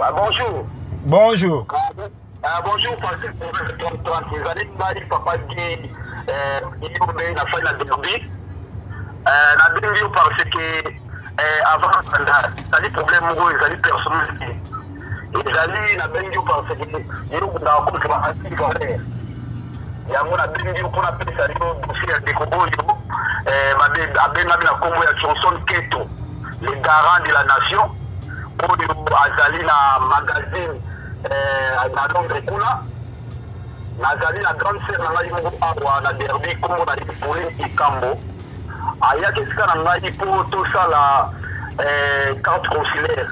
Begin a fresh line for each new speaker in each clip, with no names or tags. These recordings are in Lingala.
Ah, bonjour.
Bonjour.
Ah, bonjour, Pasteur Proverbe 30 ezali ngai papa Guy Yombe na fai na Derby. Nabengi yo parce que avant banda ezali problème moko ezali personnel te. Ezali nabengi yo parce que yo obundaka contre ba anti valeur. Yango nabengi yo mpona pesa yo dossier ya ndeko oyo abengami na nkombo ya Johnson Keto, le garant de la nation, oyo azali na magazine na Londres kuna. Nazali na grande sœur na ngai moko awa na Derby, nkombo na ye Pauline Ikambo. Ayaki esika na ngai mpo tosala carte consulaire.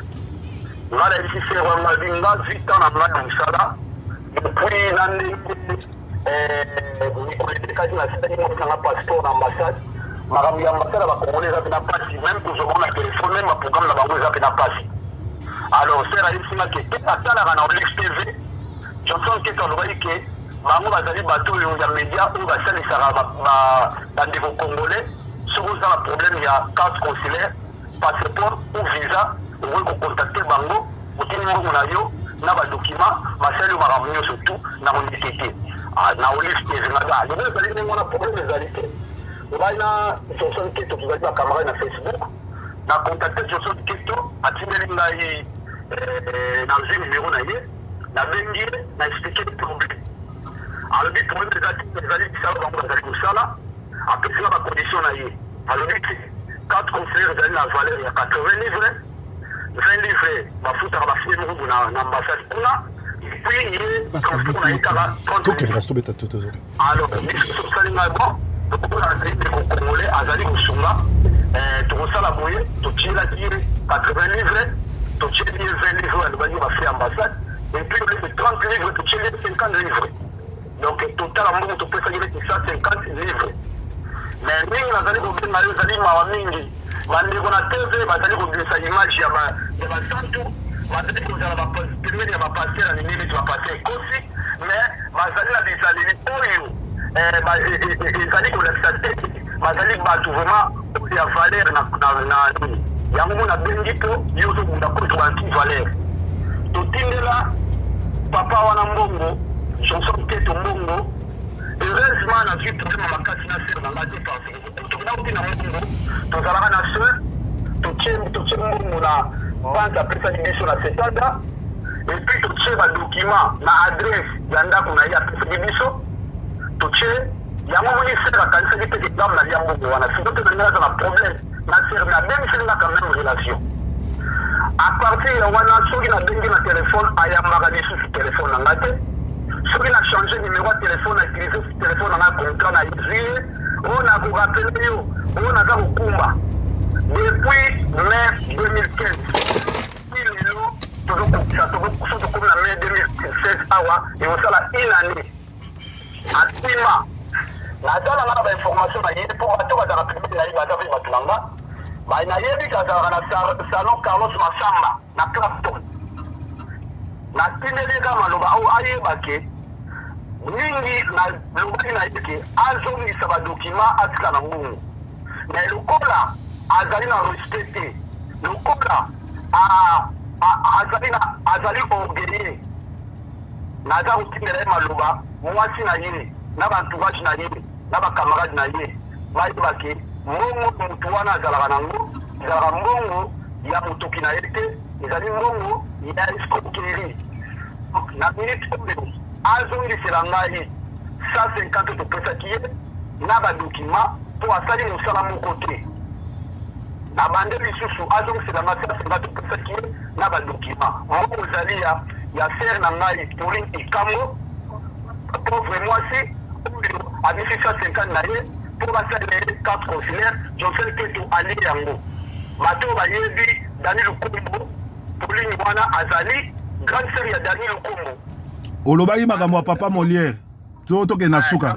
Ngai nayebisi sœur wana, ngai nga zwi temps na ngai ya mosala depuis na ndenge mikolo elekaki, nasalaki mwasi na nga passeport na ambassade. Makambo ya ambassade ya bacongolais eza mpena mpasi, même kozwa bango na telefone, même baprogramme na bango eza mpena mpasi. Alors sœur ayebisi nga ke te atalaka na Olive TV, Johnson Keto alobaki ke bango bazali bato oyo ya média oyo basalisaka bandeko congolais. Soki oza na problème ya carte consulaire, passeport ou visa, okoki kocontacter bango, otindi mbongo na yo na badocument, basali yo makambo nyonso tu na kondeke te na Olive TV. Nga lelo ezali ndenge wana, problème ezali te. Ngai na Johnson Keto tozali bacamarade na Facebook. Na contacte Johnson Keto, atindeli ngai, nazwi numero na ye, nabengi ye, na expliquer problème. Alobi problème eza te, ezali bisala bango bazali kosala. Apesi nga bacondition na ye. Alobi te carte consulaire ezali na valeur ya 80 livre, 20 livre bafutaka bafrais moko na ambassade kuna, et puis ye transport na ye kaka 30.
Tokende kasi tobeta to tozo.
Alors biso tosali ngai bon, lokola azali ndeko congolais, azali kosunga, tokosala boye: totielaki ye 80 livre, totieli ye 20 livre oyo alobaki bafrais ambassade, et puis au lieu de 30 livre totieli ye 50 livre. Donc total mbongo topesaki neti 150 livre. Mais mingi nazali kobenga yo, ezali mawa mingi, bandeko na TV bazali kobimisa image ya basantu, bazali kozala pembeni ya bapasteur ya minene neti bapasteur Ekosi, mais bazali na bizaleli oyo ezali kolakisa te bazali bato vraiment oyo ya valeur na nini. Yango mo nabengi mpo yo ozobunda contre baanti valeur. Totindela papa wana mbongo, Johnson Keto mbongo. Heureusement nazwi problème makasi na sœur na ngai te, parce que tokendaki na mbongo, tozalaka na sœur, totie mbongo na banque apesaki biso na Setanda, et puis totie badocument na adresse ya ndako na ye apesaki biso, totie yango. Moni sœur akanisaki te ke dame nalia mbongo wana. Siko te na ndenge aza na problème na sœur, mais abengiseli nga quand même relation. À partir ya wana, soki nabengi na telefone, ayambaka lisusu telefone na nga te. Soki na change numéro ya telefone, na utilise telefone na nga, contrat na ezwi ye oyo nakorappeler yo oyo naza kokumba depuis mai 2015 ti lelo. Tozokokisa so tokomi na mai 2016 awa, ekosala une année. Atima naza na nga na bainformation na ye mpo bato bazalaka pembeni na ye, baza mpe bato na nga. Nayebi ke azalaka na salon Carlos Masamba na Clapton. Natindeli ye kaka maloba oyo ayeba ke mingi nalobaki na ye ke azongisa badocument, atika na mbongo. Mais lokola azali na respect te, lokola azali orgueilleux, naza kotindela ye maloba: mwasi na ye na baentourage na ye na bacamarade na ye bayeba ke mbongo motu wana azalaka nango ezalaka mbongo ya motoki na ye te, ezali mbongo ya escroquerie. Na minute oyo azongisela ngai 150 topesaki ye na badocument, mpo asali mosala moko te. Na bande lisusu azongisela ngai 150 topesaki ye na badocument. Mbongo ezali ya sœur na ngai Pauline Ikambo, pauvre mwasi oyo abisi 150 na ye mpo basalela ye carte consulaire. Johnson Keto alie yango. Bato oyo bayebi Dani Lukombo, Pauline wana azali grande sœur ya Dani Lukombo.
Olobaki makambo ya papa Molière, to tokende na suka.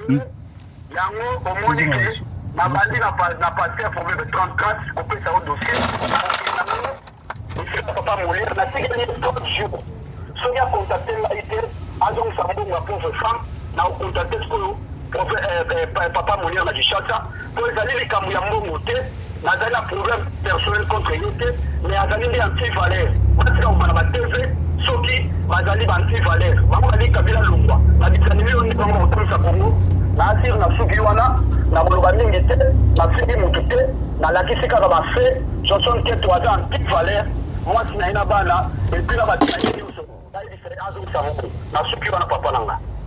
Yango omoni ke nabandi na pasteur Proverbe 34 kopesa yo dossier yango esika papa Molière. Natikeli ye 30 jours, soki acontacte ngai te, azongisa mbongo ya pauvre femme, na ocontacte sikoyo papa Molière na Kinshasa, mpo ezali likambo ya mbongo te. Nazali na problème personnel contre ye te, mais azali nde anti valeur. Batika kobana ba TV. Bazali ba anti valeur. Bango balingi Kabila longwa na bizaleli oyo nde bango bakotambwisa Congo. Na asir na suki wana na koloba mingi te, nafingi mutu te, nalakisi kaka ba fait. Johnson Keto aza anti valeur, mwasi na ye na bana et puis na bato na ye nyonso, nayebisa ye azongisa yango. Na suki wana, papa na nga.